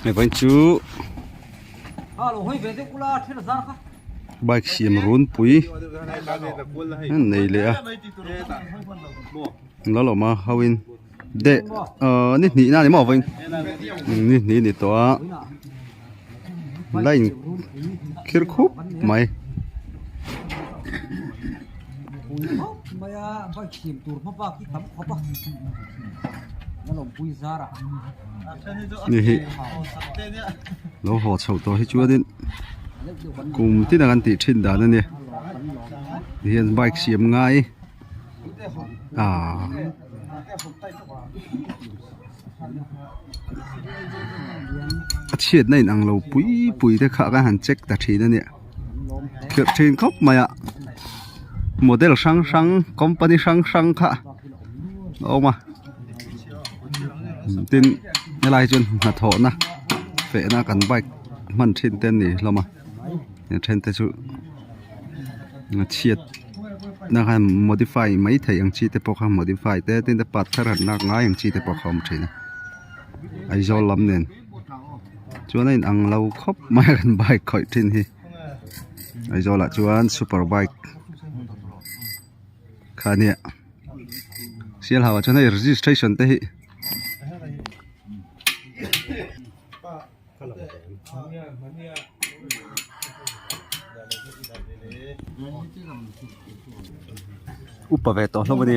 Hei vawiin chu bike siam runpui an nei leh a la lawm a ho in deh ahh ni hnih na a ni maw vawiin ni hnih a ni tawh a la in khir khup mai. Ni hi lo haw chho tawh hi chuanin kum tin a kan tih thin dan a ni tihian bike siam ngai ahh a chhiatna in ang lo pui pui te kha kan han check ta thin a nia khirh thin khawp mai a model hrang hrang company hrang hrang kha a awm a tin helai chuan hnathawhna fehna kan bike hman thin te an ni hlawm a a then te chu chhiat na khan modify mai theih ang chi te pawh kha modify te tin part thar han lak ngai ang chi te pawh kha a awm thin a Aizawl lam nen chuan a in ang lo khawp mai a kan bike khawih thin hi Aizawl ah chuan super bike kha ania sialhau ah chuan hei registration te hi. Upa ve tawh hlawm a ni.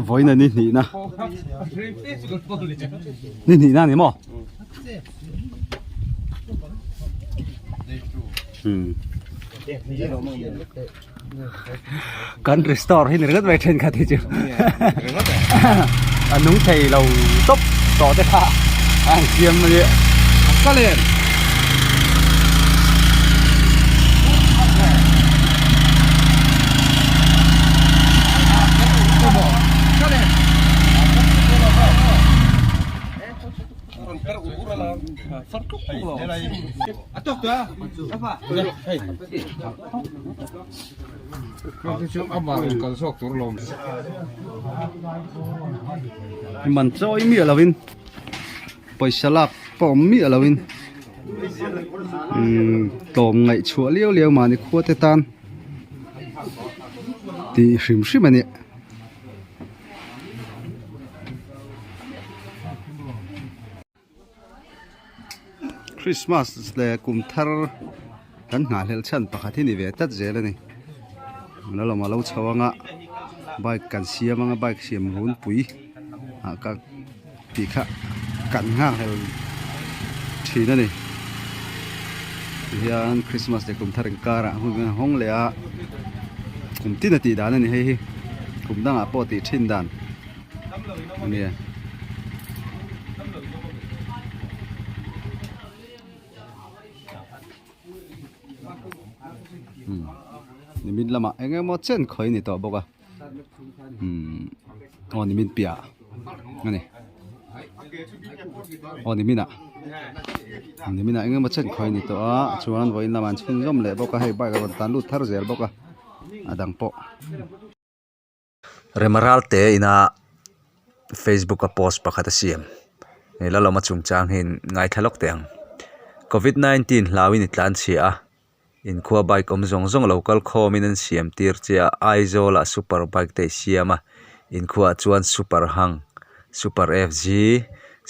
Vawiin a ni hnihna ni hnihna a ni maw? Kan restore hi ni ringawt mai thenkhat hi chu a nung thei lo tawp tawh te kha a han siam a nia ka len. Man chawi miah lovin pawisa lak pawh awm miah lovin umm tlawm ngaih chhuah liau liau mahni khua te tan tih hrim hrim a ni. Christmas leh kum thar kan nghahhlelh chhan pakhat hi ni ve tlat zel a ni la lawm a lo chho anga bike kan siam anga bike siam runpui ah ka tih kha kan nghakhlel thin a ni tihian Christmas leh kum thar inkarah hun a hawng leh a kum tin a tih dan a ni hei hi kum dangah pawh tih thin dan a ni a. Nimin lamah eng emaw chen khawi a ni tawh bawk a. Umm aw nimin piah a ni aw nimin ah nimin ah eng emaw chen khawi a ni tawh a chuan vawiin lamah an chhunzawm leh bawk a hei bike a rawn tan lut thar zel bawk a a dang pawh. Remaral te ina Facebook a post pakhat a siam he lalawma chungchang hi ngaithla lawk teh ang covid 19 hlauhin i tlanchhia a. Inkhua bike awm zawng zawng lo kal khawmin an siam tir che a, Aizawl ah super bike te i siam a, inkhuaah chuan super hang, super FG,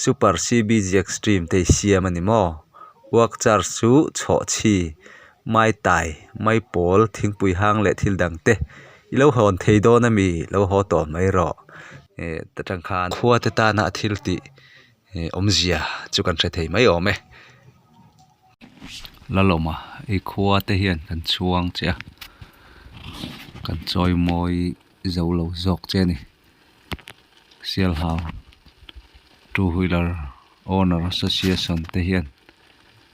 super CBG extreme te i siam a ni maw? Work charge chu chhawhchhi, mai tai, mai pawl, thingpui hang leh thil dang te i lo hawn thei dawn a mi? Lo haw tawh mai rawh. Eh ta tang khan khua te tana a thil tih awmzia chu kan hre thei mai awm e. Lalawma i khua te hian kan chhuang che a kan chawi mawi zo lo zawk che a ni Sialhau two wheeler owner association te hian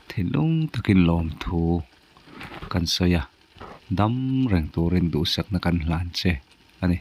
thinlung takin lawmthu kan sawi a dam reng turin duhsakna kan hlan che a ni.